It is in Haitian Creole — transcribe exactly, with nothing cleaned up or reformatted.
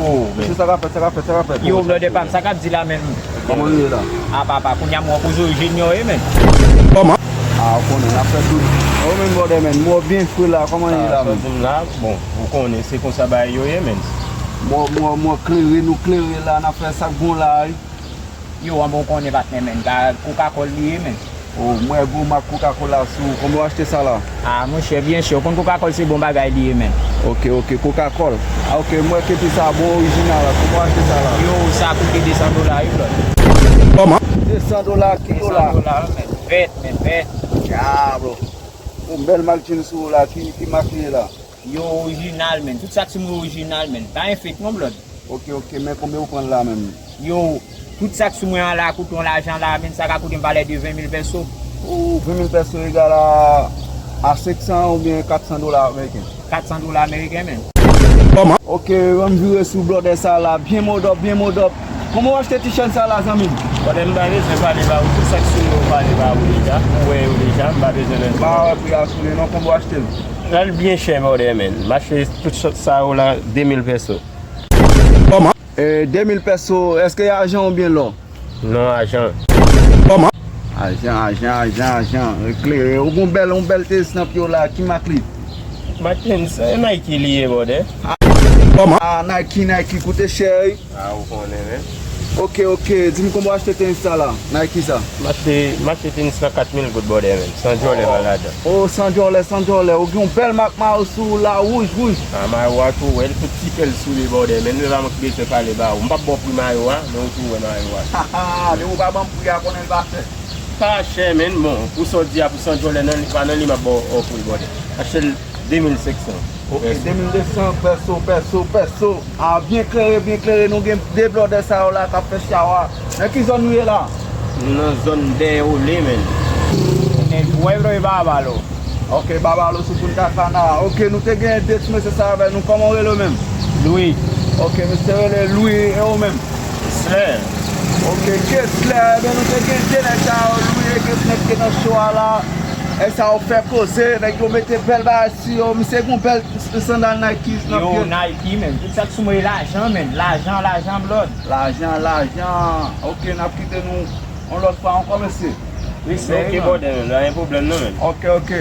Oh, men. Mesye, sa k ap fèt, sa k ap fèt, sa k ap fèt? Yo, brother pa m, sa k ap di la menm? Kòman nou ye la? A papa, kounye a m wè kozo Junior ye, men. A, ou konnen, n ap fè tout. Yo, men, brother, men, mò byen fre la, kòman ye la, men? Sa di m la, bon, ou konnen, se konsa bagay yo ye, men. Mò, mò, mò klere, nou klere la, n ap fè sa k bon la, wi. Yo, an bon konnen patnè, men, ka Coca-Cola li ye, men. O, m wè gwo mak Coca-Cola sou ou. Konbyen w achte sa la? A, monchè, byen chè. Ou konn Coca-Cola se bon bagay li ye, men. Ok, ok, Coca-Cola. A, ok, m wè kepi sa bon, orijinal la. Konbyen w achte sa la? Yo, sa koute de san dola, wi, brother. Kòman? De san dola, ki dola? De san dola, men. Vèt, men, vèt. Dyablo. Yon bèl mak jeans sou ou la, ki, ki mak li ye la? Yo orijinal, men. Tout sa k sou mwen orijinal, men. Pa gen fake non, brother. Ok, ok, men konbyen ou pran l la menm? Yo, tout sa k sou mwen an la koute yon lajan la, men. Sa ka koute m valè de ven mil pèso. Ou, ven mil pèso egal a, a senk san oubyen kat san dola ameriken? Kat san dola ameriken, men. Kòman? Ok, ban m vire sou brother sa la. Byen modòp, byen modòp. Konbyen w achte ti chèn sa la, zanmi m? Brother, m pa bezwen pale ba ou. Tout sa k sou mwen, ou pale ba ou deja. Ou wè yo deja, m pa bezwen lè. M pa wè pri a sou li non, konbyen w achte l? L al byen chè, brother, men. M achte tout sa yo la, de mil pèso. Kòman? E, de mil pèso, èske ajan oubyen lò? Non, ajan. Kòman? Ajan, ajan, ajan, ajan. Eklere. Ou gon bèl, yon bèl tenis nan pye w la. Ki mak li? Mak tenis, e Nike li ye, brother. Kòman? A, Nike, Nike, koute chè, wi. A, ou konnen, men. Ok, ok. Di m konbyen w achte tenis sa la? Nike sa? M achte, m achte tenis la kat mil goud, brother, men. San djòlè pa ladan. O, san djòlè, san djòlè. Ou gen yon bèl mak mayo sou ou la, wouj, wouj. A, mayo a tou, wè, l tout ti pèl sou li, brother, men. Nou pa mank bezwen pale ba ou. M p ap ba w pri mayo a, men ou tou wè mayo a. Haha, depi ou pa ban m pri a, konnen l pa chè. Pa chè, men. Bon, pou sa w di a, pou san djòlè, nan li, pa nan li m ap ba w pri, brother. Achte l de mil senk san. Ok, de mil de san, pèso, pèso, pèso. A, byen klere, byen klere, nou gen de blòdè sa yo la k ap fè chawa. Nan ki zòn nou ye la? Nou nan zòn dèyè Olé, men. Nèg, ou wè, bro, e Babalo. Ok, Babalo sou Punta Cana. Ok, nou te gen de ti mesye sa avè nou. Kòman w rele w menm? Louis. Ok, mesye rele Louis, e ou menm? Kesler. Ok, Kesler, ebyen nou te gen de nèg sa yo, Louis e Kesler ki te nan cho a la. Nèg sa yo fè koze, nèg yo mete bèl bagay sou yo, misye gen yon bèl sandal Nike nan pye l. Yo, Nike, men. Tout sa k sou mwen e lajan, men. Lajan, lajan, blòd. Lajan, lajan. Ok, n ap kite nou yon lòt fwa ankò, mesye. Respè, ok, brother, men, pa gen pwoblèm, non, men. Ok, ok.